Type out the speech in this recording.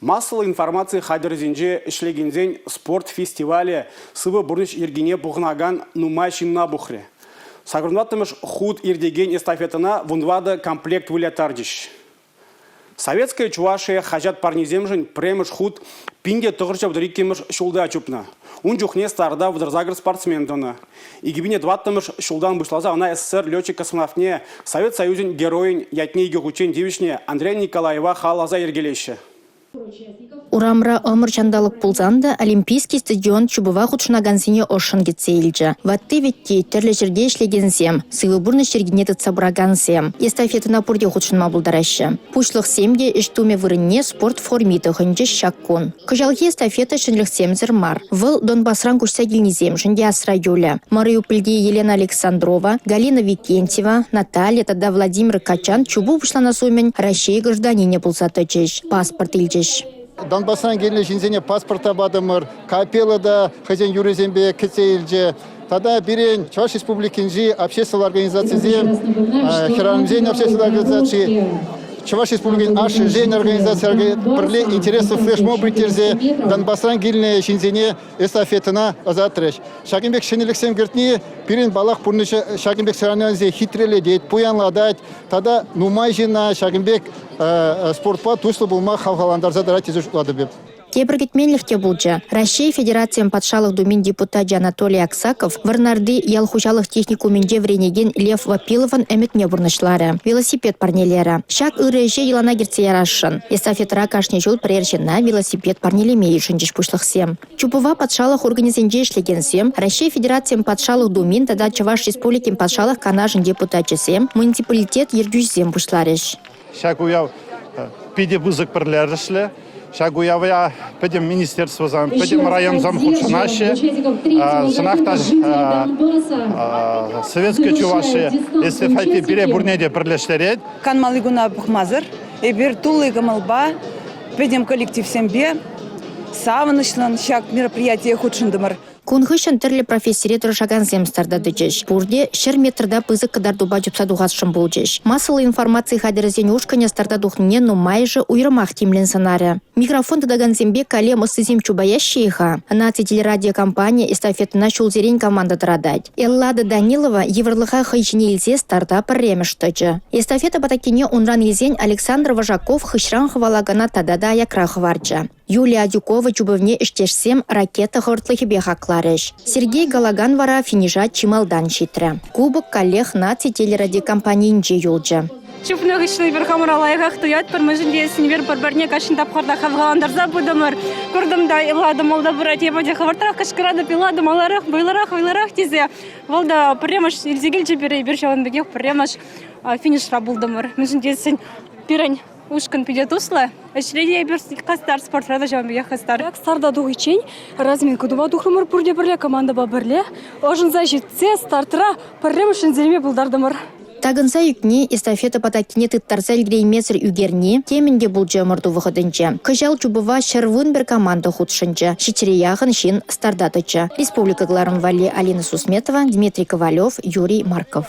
Массӑллӑ информаци хатӗрӗсенче ӗҫлекенсен спорт фестивалӗ сывӑ пурнӑҫ йӗркине пӑхӑнакан нумай ҫынна пухрӗ. Сакӑртӑваттӑмӗш хут иртекен эстафетӑна вунтӑватӑ комплект выляттарчӗҫ. «Советская Чувашия» хаҫат парнисемшӗн пӗрремӗш хут 1932 ҫулта чупнӑ. Ун чухне старта 38 спортсмен тӑнӑ. 2004 ҫултан пуҫласа ӑна СССР летчик-космонавтне Совет Союзӗн Геройӗн ятне икӗ хутчен тивӗҫнӗ Андрей Николаева халалласа йӗркелеҫҫӗ. Урамра ӑмӑр ҫанталӑк пулсан та Олимпийский стадион чупӑва хутшӑнакансене ӑшшӑн кӗтсе илчӗ. Ватти-вӗтти, тӗрлӗ ҫӗрте ӗҫлекенсем, сывӑ пурнӑҫ йӗркине тытса пыракансем эстафетӑна пурте хутшӑнма пултараҫҫӗ. Пуҫлӑхсем те ӗҫ тумӗ вырӑнне спорт форми тӑхӑнчӗҫ ҫак кун. Кӑҫалхи эстафета ҫӗнӗлӗхсемсӗр мар. Вӑл Донбасран куҫса килнисемшӗн те асра юлӗ. Мариупольти Елена Александрова, Галина Викентьева, Наталья тата Владимир Качан чупу пуҫланас умӗн Раҫҫей гражданинӗ пулса тӑчӗҫ, паспорт илчӗҫ. Донбасран килнӗ ҫынсене паспорт та патӑмӑр, капелла та хӑйсен юррисемпе кӗтсе илчӗ. Тата пирӗн Чӑваш Республикинчи обществӑлла организацисем, хӗрарӑмсен обществӑлла организаци, Чӑваш Республикин ашшӗсен организаци пӗрле интереслӗ флешмоб ирттерсе Донбасран килнӗ ҫынсене эстафетӑна ӑсатрӗҫ. Ҫакӑн пек ҫӗнӗлӗхсем кӗртни пирӗн паллах пурнӑҫа ҫакӑн пек сӑранӗсене хитрелетет, пуянлатать тата нумай ҫынна ҫакӑн пек спортпа туслӑ пулма хавхалантарса тӑрать тесе шутлатӑп эп. Тепӗр кӗтменлӗх те пулчӗ. Раҫҫей Федерацийӗн Патшалӑх Думин депутачӗ Анатолий Аксаков Вӑрнарти ял хуҫалӑх техникумӗнче вӗренекен Лев Вапиловӑн ӗмӗтне пурнӑҫларӗ, велосипед парнелерӗ. Ҫак ырӑ ӗҫе йӑлана кӗртсе ярасшӑн. Эстафетӑра кашни ҫул пӗрер ҫынна велосипед парнелеме йышӑнчӗҫ пуҫлӑхсем. Чупӑва патшалӑх органӗсенче ӗҫлекенсем, Раҫҫей Федерацийӗн Патшалӑх Думин тата Чӑваш Республикин Патшалӑх Канашӗн депутачӗсем, муниципалитет ертӳҫисем пуҫларӗҫ. Ҫак уяв питӗ пысӑк пӗрлешӗшлӗ. Ҫак уява пӗтӗм министерствӑсем, пӗтӗм районсем хутшӑнаҫҫӗ. Чӑнах та Советская Чувашия эстафета пире пурне те пӗрлештерет. Канмалли куна пӑхмасӑр эпир тулли кӑмӑлпа пӗтӗм коллективсемпе савӑнӑҫлӑн ҫак мероприятие хутшӑнтӑмӑр. Кун хыҫҫӑн тӗрлӗ профессире тӑрӑшакансем старта тӑчӗҫ. Пурте 100 метрта пысӑк кӑтартупа чупса тухасшӑн пулчӗҫ. Массӑллӑ информаци хатӗрӗсен ушкӑнӗ старта тухнине нумайӑшӗ уйрӑмах тимлӗн сӑнарӗ. Микрофон тытакансемпе калем ӑстисем чупаяҫҫӗ-и-ха? Наци телерадиокомпанийӗ эстафетӑна ҫулсерен команда тӑратать. Эллада Данилова йывӑрлӑха хӑй ҫине илсе старта пӗрремӗш тӑчӗ. Эстафета патаккине унран илсен Александр Вожаков хыҫран хӑвалакана тата та аякра хӑварчӗ. Юлия Адюкова чупӑвне ӗҫтешсем ракета хӑвӑртлӑхӗпе хакларӗҫ. Сергей Галаган вара финиша чи малтан ҫитрӗ. Кубок каллех наци телерадиокомпанийӗнче юлчӗ. Чупнӑ хыҫҫӑн эпир хамӑра лайӑхах туятпӑр, мӗншӗн тесен эпир пӗр-пӗрне кашни тапхӑрта хавхалантарса пытӑмӑр. Куртӑм та, Эллада малта пырать, эпӗ те хӑвӑртрах кӑшкӑратӑп, Эллада маларах, вӑйлӑрах, вӑйлӑрах тесе. Вӑл та пӗрремӗш илсе килчӗ пире, эпир ҫавӑн пекех пӗрремӗш финишра пултӑмӑр. Мӗншӗн тесен пирӗн Ушкӑн питӗ туслӑ. Ӗҫре те эпир хастар, спортра та ҫавӑн пекех хастар. Ҫак старта тухиччен разминка тума тухрӑмӑр пурте пӗрле, командӑпа пӗрле. Ӑшӑнса ҫитсе стартра пӗрремӗш ҫӗнтерме пултартӑмӑр. Такӑнса ӳкни, эстафета патаккине тыттарса ӗлкӗреймесӗр ӳкерни темӗн те пулчӗ ӑмӑрту вӑхӑтӗнче. Кӑҫал чупӑва 111 команда хутшӑнчӗ, ҫиччӗре яхӑн ҫын старта тӑчӗ. Республика кӑларӑм валли Алина Сусметова, Дмитрий Ковалев, Юрий Марков.